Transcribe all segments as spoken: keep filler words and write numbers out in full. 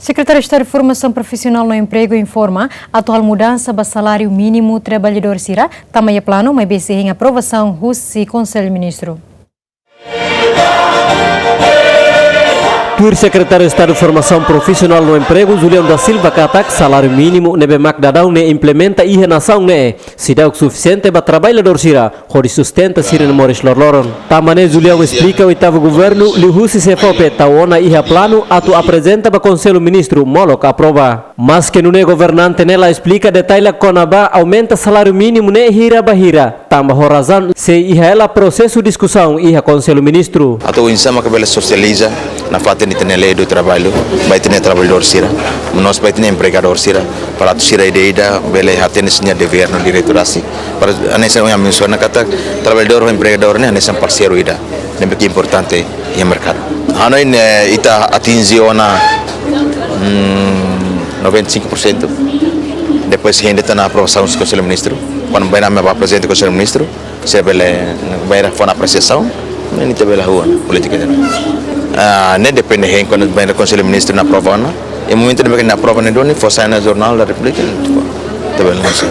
Sekretáriu Estadu Formasaun Profisionál no Empregu informa, atu halo mudansa ba saláriu mínimu traballadór sira, tama iha planu, maibé sei hein aprovasaun husi Konsellu Ministru. Tuir Sekretáriu Estadu Formasaun Profisionál no Empregu, Julião da Silva katak, saláriu mínimu ne'ebé mak daudaun ne'e implementa iha nasaun ne'e, seidauk sufisiente ba traballadór sira, hodi sustenta sira-nia moris loroloron. Tanba ne'e Julião esplika oitavu governu liuhusi SEFOPE tau ona iha planu atu aprezenta ba Konsellu Ministru molok aprova. Maske nune'e governante ne'e la esplika detalle kona-ba aumenta saláriu mínimu ne'e hira ba hira, tanba ho razaun sei iha hela prosesu diskusaun iha Konsellu Ministru. Atu oinsá mak bele sosializa nafatin ita-nia lei do traballu ba ita-nia traballadór sira, no mós ba ita-nia empregadór sira, para atu sira ida-idak bele hatene sira-nia devér no direitu rasik. Para hanesan ohin ami menciona katak traballadór ho empregadór ne'e hanesan parseiru ida ne'ebé importante iha merkadu. Hanoin, eh, ita atinje ona, mm, noventa e cinco por cento. Depois hein de'it ona aprovasaun husi Konsellu Ministru. Kuandu bainhira ami aprezenta Konsellu Ministru, se bele bainhira fó ona apresiasaun, ne'e ita bele hahú ona polítika ida. Ah, ne'e depende hein kuandu bainhira Konsellu Ministru aprova ona. I momentu ne'ebé aprova ne'e duni, fó sai iha Jornál da Repúblika, ita bele lansa.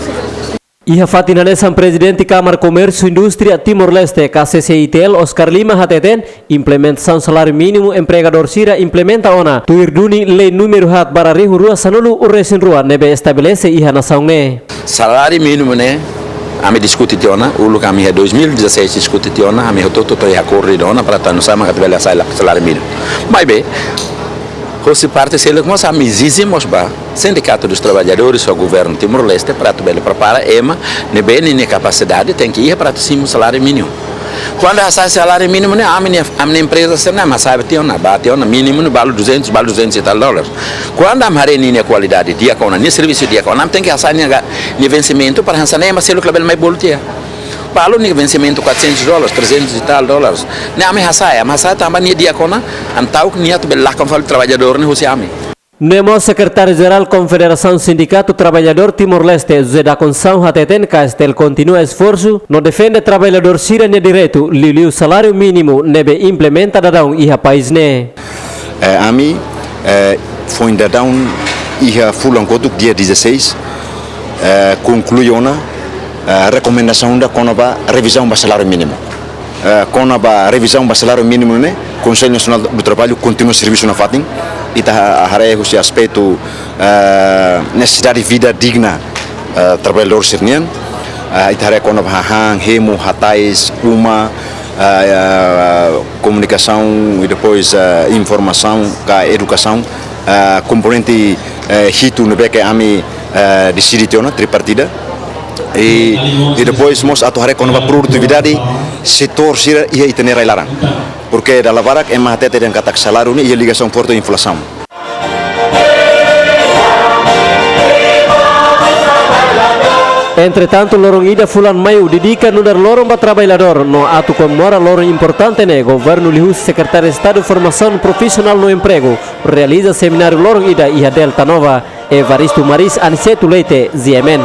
Iha fatin hanesan, Prezidente Kámara Komérsiu Indústria Timor-Leste, K C C I T L, Oscar Lima hateten, implementasaun saláriu mínimu empregadór sira implementa ona, tuir duni lei númeru haat barra rihun rua sanulu resin rua ne'ebé estabelese iha nasaun ne'e. Saláriu mínimu ne'e, ami diskute tiha ona, uluk ami iha dois mil e dezasseis diskute tiha ona, ami hotu-hotu to'o iha akordu ida ona, para atu oinsá mak ita bele hasai saláriu mínimu. Maibé, hosi parte seluk mós ami ezije mós ba Sindicato dos Trabalhadores ho governu Timor-Leste para atu bele prepara ema ne'ebé ninia kapasidade tenke iha para atu simu saláriu mínimu. Kuandu hasai saláriu mínimu ne'e, ami-nia, ami-nia empreza sira ne'e, ami hasai tiha ona, ba tiha ona, mínimu ne'e balu duzentos, balu duzentos e tal dólares. Kuandu ami haree ninia kualidade di'ak ona, nia servisu di'ak ona, ami tenke hasai nia ga-, nia vensimentu para hanesan ne'e ema seluk labele mai bolu tiha. Balu nia vensimentu quatrocentos dólares, trezentos e tal dólares. Ne'e ami hasai, ami hasai tanba nia di'ak ona, entaun nia atu bele lakon fali traballadór ne'e husi ami. Nune'e mós Sekretáriu Jerál Konfederasaun Sindikatu Traballadór Timor-Leste, José da Conceição, hateten, K S T L kontinua esforsu no defende traballadór sira-nia direitu, liuliu saláriu mínimu ne'ebé implementa daudaun iha país ne'e. Eh, ami, eh, foin daudaun iha fulan kotuk, dia dezasseis, eh, konklui ona, eh, rekomendasaun ida kona-ba revizaun ba saláriu mínimu. Eh, kona-ba revizaun ba saláriu mínimu ne'e, Konsellu Nasionál do Traballu kontinua servisu nafatin. Ita ha-, haree husi aspetu, eh, nesesidade vida digna, eh, traballadór sira-nian. Eh, ita haree kona-ba hahán, hemu, hatais, uma, eh, eh, komunikasaun i depois, eh, informasaun ka edukasaun, eh, komponente, eh, hitu ne'ebé ke ami, eh, deside tiha ona, tripartida. I, i depois mós atu haree kona-ba produtividade setór sira iha ita-nia rai-laran. Porke dala barak ema hatete dehan katak saláriu ne'e iha ligasaun forte inflasaun. Entretantu, loron ida fulan Maiu dedika nu'udar loron ba traballadór, no atu komemora loron importante ne'e, governu liuhusi Sekretáriu Estadu Formasaun Profisionál no Empregu realiza semináriu loron ida iha Delta Nova. Evaristo Maris, Aniceto Leite, G M N.